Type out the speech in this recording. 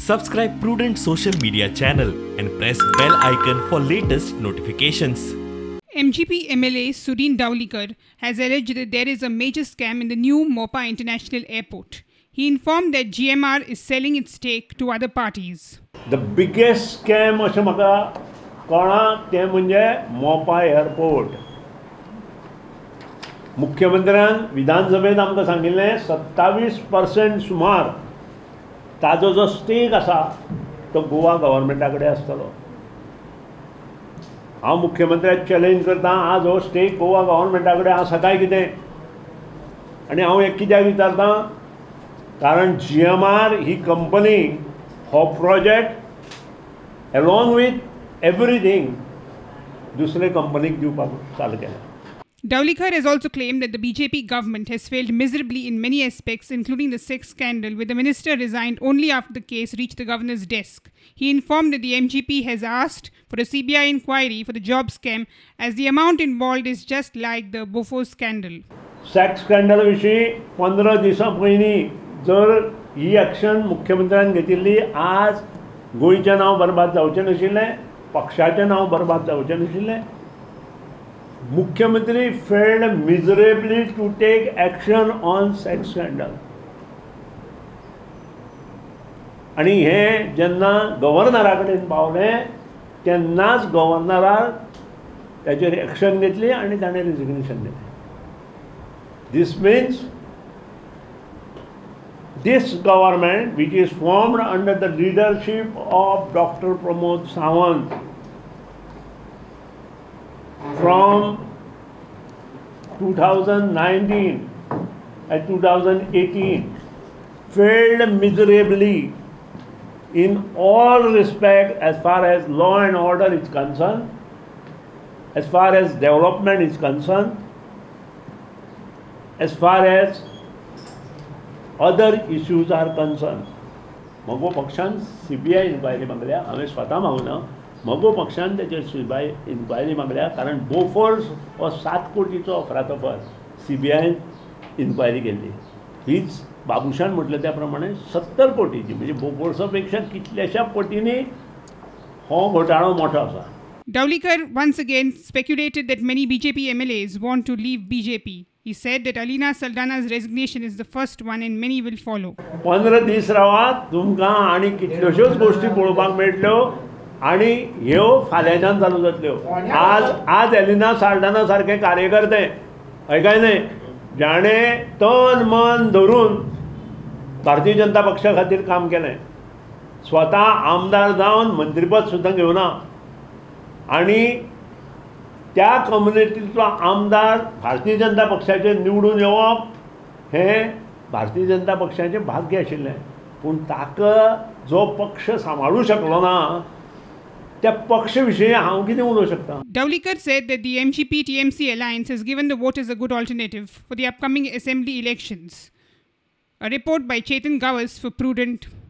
Subscribe Prudent social media channel and press bell icon for latest notifications. MGP MLA Sudin Dhavalikar has alleged that there is a major scam in the new Mopa International Airport. He informed that GMR is selling its stake to other parties. The biggest scam अशें म्हाका कळ्ळां तें म्हणजे Mopa airport. मुख्यमंत्र्यान विधानसभेंत आमकां सांगिल्लें, 27% सुमार ताजो जो स्टेक आसा तो गोवा गव्हर्मेंटा कडेन आसतलो. हांव मुख्यमंत्र्याक चॅलेंज करता, आज हो स्टेक गोवा गव्हर्मेंटा कडेन आसा काय कितें? आनी हांव हें कित्याक विचारतां? कारण जीएमआर ही कंपनी हो प्रोजेक्ट एलॉंग विथ एवरीथींग दुसरे कंपनीक दिवपाक चालू केलें. Dhavalikar has also claimed that the BJP government has failed miserably in many aspects, including the sex scandal, where the minister resigned only after the case reached the governor's desk. He informed that the MGP has asked for a CBI inquiry for the job scam, as the amount involved is just like the Bofors scandal. Sex scandal विशीं 15 दिसां पयलीं जर ही action मुख्यमंत्र्यान घेतिल्ली, आज गोंयचें नांव बरबाद जावचें नाशिल्लें, पक्षाचें नांव बरबाद जावचें नाशिल्लें. मुख्यमंत्री failed miserably to take action on sex scandal. आनी हें जेन्ना गव्हर्नरा कडेन पावलें तेन्नाच गव्हर्नरान ताचेर एक्शन घेतली आनी ताणें रेजिग्नेशन दिलें. This means this government, which is formed under the leadership of Doctor Pramod Sawant from 2019 and 2018, failed miserably in all respect as far as law and order is concerned, as far as development is concerned, as far as other issues are concerned. मगो पक्षान CBI enquiry मागल्या, हांवें स्वता मागूना, मगो पक्षान तेचेर CBI enquiry मागल्या, कारण बोफोर्स हो 7 कोटीचो अफरातफर सीबीआयन इन्क्वायरी केल्ली. हीच बाबूशान म्हटलें त्या प्रमाणे 70 कोटीची, म्हणजे बोफोर्सा पेक्षा कितल्याश्या पटींनी हो घोटाळो मोठो आसा. Dhavalikar once again speculated that many BJP MLAs want to leave BJP. He said that Alina Saldana's resignation is the first one and many will follow. 15 दीस रावात, तुमकां आनी कितल्योश्योच गोश्टी पळोवपाक मेळटल्यो आनी ह्यो फाल्यांच्यान चालू जातल्यो. आज एलिना साल्डाना सारके कार्यकर्ते, हय काय न्हय, जाणें तन मन धरून भारतीय जनता पक्षा खातीर काम केलें, स्वता आमदार जावन मंत्रीपद सुद्दां घेवना आनी त्या कम्युनिटींतलो आमदार भारतीय जनता पक्षाचेर निवडून येवप हें भारतीय जनता पक्षाचें भाग्य आशिल्लें. पूण ताका जो पक्ष सांबाळूं शकलो ना त्या पक्ष विशीं हांव कितें उलोवंक शकता? Dhavalikar said that the MGP TMC alliance has given the voters a good alternative for the upcoming assembly elections. A report by Chetan Gawas for Prudent.